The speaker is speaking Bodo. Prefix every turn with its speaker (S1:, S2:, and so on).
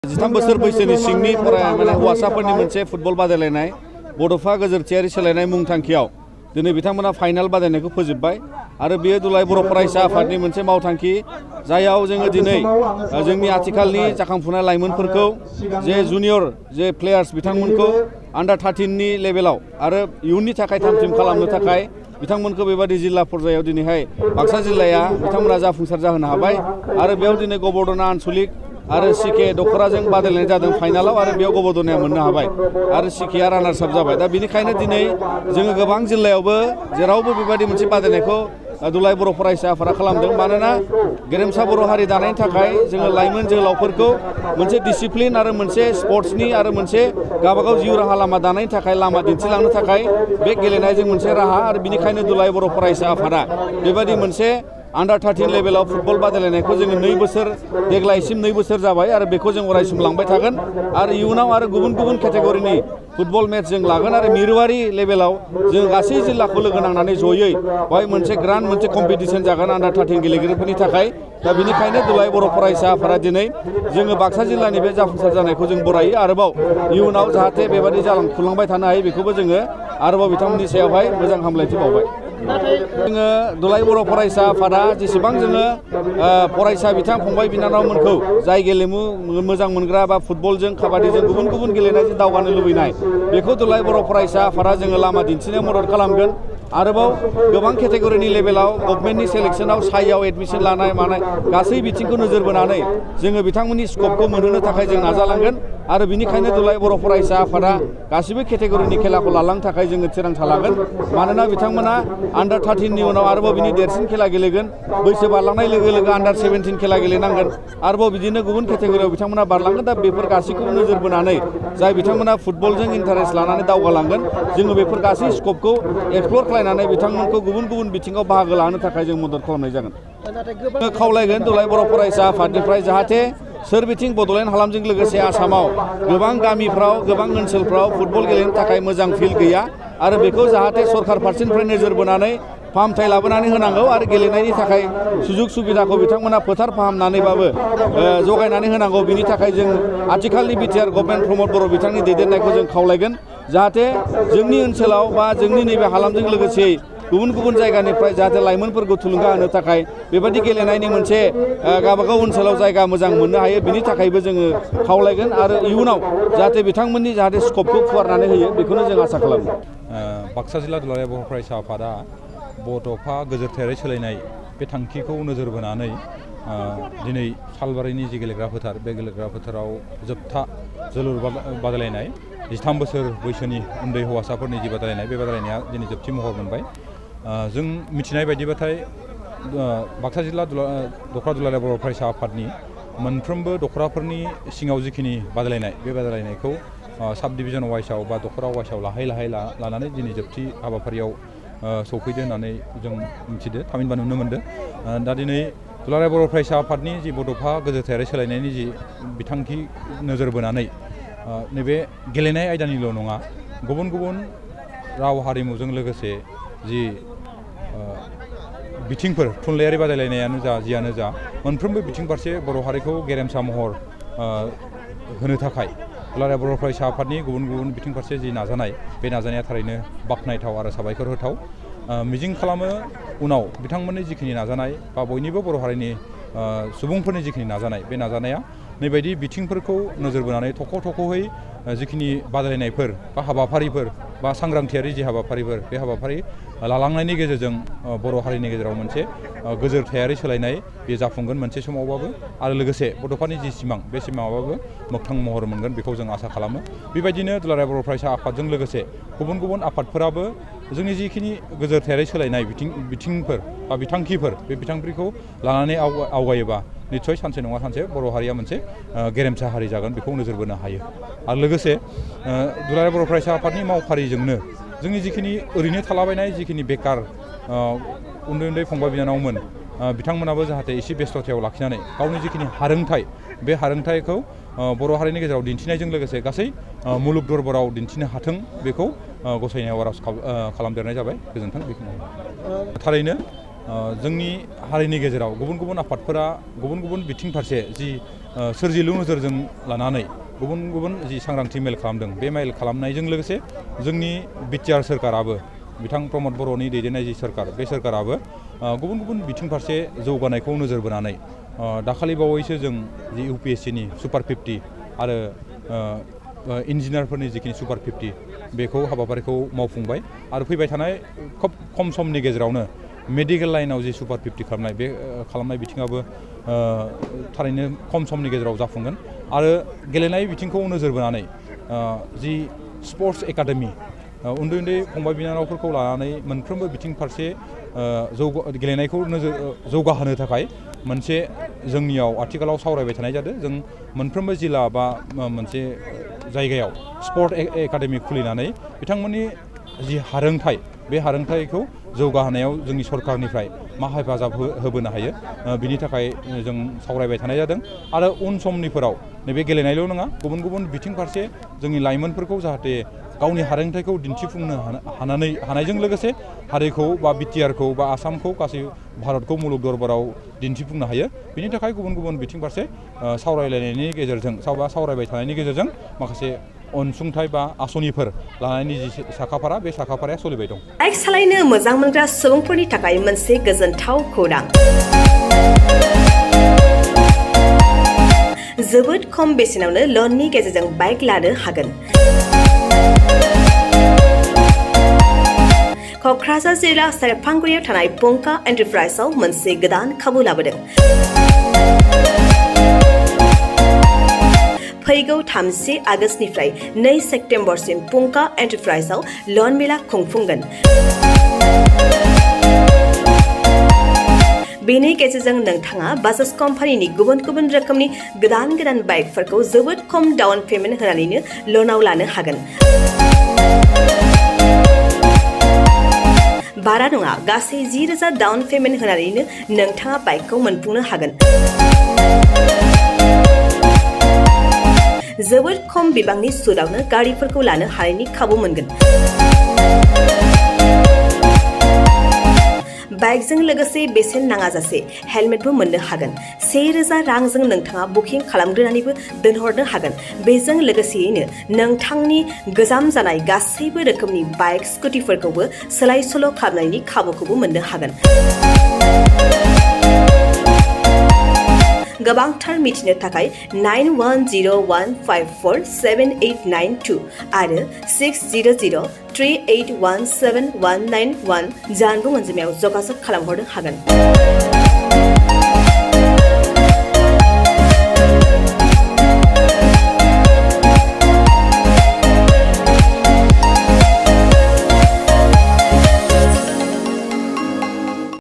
S1: 13 बोसोर बैसोनि सिंनि हौवासाफोरनि मोनसे फुटबल बादायलायनाय बड'फा गोजोरथियारि सोलायनाय मुं थांखियाव दिनै बिथांमोना फाइनाल बादायनायखौ फोजोबबाय आरो बेयो दुलाराय बर' फरायसा आफादनि मोनसे मावथांखि जायाव जोङो दिनै जोंनि आथिखालनि जाखांफुनाय लाइमोनफोरखौ जे जुनियर जे प्लेयार्स बिथांमोनखौ आन्डार 13 नि लेभेलाव आरो इयुननि थाखाय थाम-थिम खालामनो थाखाय बिथांमोनखौ बेबादि जिल्ला पर्यायाव दिनैहाय बाक्सा जिल्लाया बिथांमोना जाफुंसार जाहोनो हाबाय आरो बेयाव दिनै गबर्धना आनसलिक आरो सिके दखराजों बादायलायनाय जादों फाइनालाव आरो बेयाव गबर्धनाया मोननो हाबाय आरो सिकेआ रानार्स आप जाबाय। दा बेनिखायनो दिनै जोङो गोबां जिल्लायावबो जेरावबो बेबायदि मोनसे बादायनायखौ दुलाराय बर' फरायसा आफादा खालामदों। मानोना गेरेमसा बर' हारि दानायनि थाखाय जोङो लाइमोन जोहोलावफोरखौ मोनसे डिसिप्लिन आरो मोनसे स्पर्ट्सनि आरो मोनसे गावबागाव जिउ राहा लामा दानायनि थाखाय लामा दिन्थिलांनो थाखाय बे गेलेनायजों मोनसे राहा आरो बिनिखायनो दुलाराय बर' फरायसा आफादा बेबायदि मोनसे आन्डार 13 लेभेलाव फुटबल बादायलायनायखौ जोङो देग्लायसिम 2 बोसोर जाबाय आरो बेखौ जों अरायसम लांबाय थागोन आरो इयुनाव आरो गुबुन गुबुन केटेगरिनि फुटबल मेच जों लागोन आरो मिरुआरि लेभेलाव जों गासै जिल्लाखौ लोगो नांनानै जयै बेवहाय मोनसे ग्रान्ड मोनसे कम्पिटिसन जागोन आन्डार 13 गेलेगिरिफोरनि थाखाय। दा बेनिखायनो दुलाराय बर' फरायसा आफादा दिनै जोङो बाक्सा जिल्लानि बे जाफुंसार जानायखौ जों बरायो आरोबाव इयुनाव जाहाथे बेबायदि खुंलांबाय थानो हायो बेखौबो जोङो आरोबाव बिथांमोननि सायावहाय मोजां हामलायथि बावबाय। जोङो दुलाराय बर' फरायसा आफादा जेसेबां जोङो फरायसा बिथां फंबाय बिनानावमोनखौ जाय गेलेमु मोजां मोनग्रा बा फुटबलजों काबादिजों गुबुन गुबुन गेलेनायजों दावगानो लुबैनाय बेखौ दुलाराय बर' फरायसा आफादा जोङो लामा दिन्थिनायाव मदद खालामगोन। आरोबाव गोबां केटेगरिनि लेभेलाव गभर्नमेन्टनि सेलेक्सनाव साइआव एडमिसन लानाय मानाय गासै बिथिंखौ नोजोर बोनानै जोङो बिथांमोननि स्कपखौ मोनहोनो थाखाय जों नाजालांगोन आरो बिनिखायनो दुलाराय बर' फरायसा आफादा गासिबो केटेगरिनि खेलाखौ लालांनो थाखाय जोङो थिरांथा लागोन। मानोना बिथांमोना आन्डार 13 नि उनाव आरोबाव बिनि देरसिन खेला गेलेगोन, बैसो बारलांनाय लोगो लोगो आन्डार 17 खेला गेलेनांगोन, आरोबाव बिदिनो गुबुन केटेगरियाव बिथांमोना बारलांगोन। दा बेफोर गासैखौबो नोजोर बोनानै जाय बिथांमोना फुटबलजों इन्टारेस्ट लानानै दावगालांगोन जोङो बेफोर गासै स्कपखौ एक्सप्लर खालामनानै बिथांमोनखौ गुबुन गुबुन बिथिङाव बाहागो लानो थाखाय जों मदद खालामनाय जागोन। जोङो खावलायगोन दुलाराय बर' फरायसा आफादनिफ्राय जाहाथे सोरबिथिं बड'लेण्ड हालामजों लोगोसे आसामाव गोबां गामिफ्राव गोबां ओनसोलफ्राव फुटबल गेलेनो थाखाय मोजां फिल्ड गैया आरो बेखौ जाहाथे सरकार फारसेनिफ्राय नोजोर बोनानै फाहामथाय लाबोनानै होनांगौ आरो गेलेनायनि थाखाय सुजुग सुबिदाखौ बिथांमोना फोथार फाहामनानैबाबो जगायनानै होनांगौ। बिनि थाखाय जों आथिखालनि बिटिआर गभर्नमेन्ट प्रमद बर' बिथांनि दैदेननायखौ जों खावलायगोन जाहाथे जोंनि ओनसोलाव बा जोंनि नैबे हालामजों लोगोसे गुबुन गुबुन जायगानिफ्राय जाहाथे लाइमोनफोरखौ थुलुंगा होनो थाखाय बेबायदि गेलेनायनि मोनसे गावबागाव ओनसोलाव जायगा मोजां मोननो हायो बिनि थाखायबो जोङो खावलायगोन आरो इयुनाव जाहाथे बिथांमोननि जाहाथे स्कपखौ फुवारनानै होयो बेखौनो जों आसा खालामो।
S2: बाक्सा जिल्ला दुलाराय बर' फरायसा आफादा बड'फा गोजोरथायारि सोलायनाय बे थांखिखौ नोजोर बोनानै दिनै सालबारिनि जि गेलेग्रा फोथार बे गेलेग्रा फोथाराव जोबथा जोलुर बादायलायनाय 13 बोसोर बैसोनि उन्दै हौवासाफोरनि जि बादायलायनाय बे बादायलायनाया दिनै जोबथि महर मोनबाय। जों मिथिनाय बायदिबाथाय बाक्सा जिल्ला दख'रा दुलाराय बर' फरायसा आफादनि मोनफ्रोमबो दख'राफोरनि सिङाव जिखिनि बादायलायनाय बे बादायलायनायखौ साब डिभिजन वाइसआव बा दख'रा वाइसआव लाहै लानानै दिनै जोबथि हाबाफारियाव सौफैदो होननानै जों मिथिदो थामहिनबा नुनो मोनदों। दा दिनै दुलाराय बर' फरायसा आफादनि जि बड'फा गोजोरथायारि सोलायनायनि जि बिथांखि नोजोर बोनानै नैबे गेलेनाय आयदानिल' नङा गुबुन गुबुन राव हारिमुजों लोगोसे जि बिथिंफोर थुनलाइयारि बादायलायनायानो जियानो जा मोनफ्रोमबो बिथिं फारसे बर' हारिखौ गेरेमसा महर होनो थाखाय दुलाराय बर' फरायसा आफादनि गुबुन गुबुन बिथिं फारसे जि नाजानाय बे नाजानाया थारैनो बाख्नायथाव आरो साबायखर होथाव। मिजिं खालामो उनाव बिथांमोननि जिखिनि नाजानाय बा बयनिबो बर' हारिनि सुबुंफोरनि जिखिनि नाजानाय बे नाजानाया नैबायदि बिथिंफोरखौ नोजोर बोनानै थख'यै जिखिनि बादायलायनायफोर बा हाबाफारिफोर बा सांग्रांथियारि जि हाबाफारिफोर बे हाबाफारि लालांनायनि गेजेरजों बर' हारिनि गेजेराव मोनसे गोजोरथायारि सोलायनाय बे जाफुंगोन मोनसे समावबाबो आरो लोगोसे बड'फानि जि सिमां बे सिमाङाबाबो मोगथां महर मोनगोन बेखौ जों आसा खालामो। बेबायदिनो दुलाराय बर' फरायसा आफादजों लोगोसे गुबुन गुबुन आफादफोराबो जोंनि जिखिनि गोजोरथायारि सोलायनाय बिथिंफोर बा बिथांखिफोर बे बिथांखिखौ लानानै आवगायोबा निस्सय सानसे नङा सानसे बर' हारिया मोनसे गेरेमसा हारि जागोन बेखौ नोजोर बोनो हायो। आरो लोगोसे दुलाराय बर' फरायसा आफादनि मावफारिजोंनो जोंनि जिखिनि ओरैनो थालाबायनाय जिखिनि बेकार उन्दै उन्दै फंबाय बिनानावमोन बिथांमोनाबो जाहाथे एसे बेस्थ'थायाव लाखिनानै गावनि जिखिनि हारोंथाइ बे हारोंथाइखौ बर' हारिनि गेजेराव दिन्थिनायजों लोगोसे गासै मुलुग दरबाराव दिन्थिनो हाथों बेखौ गसाइनायाव आर'ज खालामदेरनाय जाबाय। गोजोन्थों। बेखिनियानो थारैनो जोंनि हारिनि गेजेराव गुबुन गुबुन आफादफोरा गुबुन गुबुन बिथिं फारसे जि सोरजिलु नोजोरजों लानानै गुबुन गुबुन जि सांग्रांथि मेल खालामदों बे मेल खालामनायजों लोगोसे जोंनि बिटिआर सोरखाराबो बिथां प्रमद बर'नि दैदेननाय जि सोरखार बे सोरखाराबो गुबुन गुबुन बिथिं फारसे जौगानायखौ नोजोर बोनानै दाखालि बावैसो जों जि UPSCनि सुपार 50 आरो इन्जिनियारफोरनि जिखिनि सुपार 50 बेखौ हाबाफारिखौ मावफुंबाय आरो फैबाय थानाय खोब खम समनि गेजेरावनो मेडिकेल लाइनाव जि सुपार 50 खालामनाय बे खालामनाय बिथिङाबो थारैनो खम समनि गेजेराव जाफुंगोन आरो गेलेनाय बिथिंखौ नोजोर बोनानै जि स्पर्ट्स एकाडेमि उन्दै उन्दै फंबाय बिनानावफोरखौ लानानै मोनफ्रोमबो बिथिं फारसे गेलेनायखौ जौगाहोनो थाखाय मोनसे जोंनियाव आथिखालाव सावरायबाय थानाय जादों जों मोनफ्रोमबो जिल्ला बा मोनसे जायगायाव स्पर्ट एकाडेमि खुलिनानै बिथांमोननि जि हारोंथाइ बे हारोंथाइखौ जौगाहोनायाव जोंनि सरकारनिफ्राय मा हेफाजाब होबोनो हायो बिनि थाखाय जों सावरायबाय थानाय जादों आरो उन समनिफोराव नैबे गेलेनायल' नङा गुबुन गुबुन बिथिं फारसे जोंनि लाइमोनफोरखौ जाहाथे गावनि हारोंथाइखौ दिन्थिफुंनो हानायजों लोगोसे हारिखौ बा बिटिआरखौ बा आसामखौ गासै भारतखौ मुलुग दरबाराव दिन्थिफुंनो हायो बिनि थाखाय गुबुन गुबुन बिथिं फारसे सावरायलायनायनि गेजेरजों सावरायबाय थानायनि गेजेरजों माखासे अनसुंथाइ बा आसनिफोर लानायनि जि साखाफारा बे साखाफाराया सोलिबाय दं।
S3: बाइक सालायनो मोजां मोनग्रा सुबुंफोरनि थाखाय मोनसे गोजोनथाव खौरां। जोबोद खम बेसेनावनो लननि गेजेरजों बाइक लानो हागोन। क'क्राझार जिल्ला सेरफांगुरियाव थानाय पंका एन्टारप्राइजआव मोनसे गोदान खाबु लाबोदों। फैगौ 30 आगस्तनिफ्राय 2 सेप्तेम्बरसिम पंका एन्टारप्राइजआव लन मेला खुंफुंगोन। बेनि गेजेरजों नोंथाङा बाजाज कम्पानिनि गुबुन गुबुन रोखोमनि गोदान बाइकफोरखौ जोबोद खम डाउन पेमेन्ट होनानैनो लनाव लानो हागोन। बारा नङा गासै 10,000 डाउन पेमेन्ट होनानैनो नोंथाङा बाइकखौ मोनफुंनो हागोन। जोबोद खम बिबांनि सुदआवनो गारिफोरखौ लानो हानायनि खाबु मोनगोन। बाइकजों लोगोसे बेसेन नाङाजासे हेलमेटबो मोननो हागोन। 1,000 रांजों नोंथाङा बुकिं खालामग्रोनानैबो दोनहरनो हागोन। बेजों लोगोसेयैनो नोंथांनि गोजाम जानाय गासैबो रोखोमनि बाइक स्कुटिफोरखौबो सोलाय सोल' खालामनायनि खाबुखौबो मोननो हागोन। गोबांथार मिथिनो थाखाय 9101547892 आरो 60038171191 जानबुं अनजिमायाव जगाजग खालामहरनो हागोन।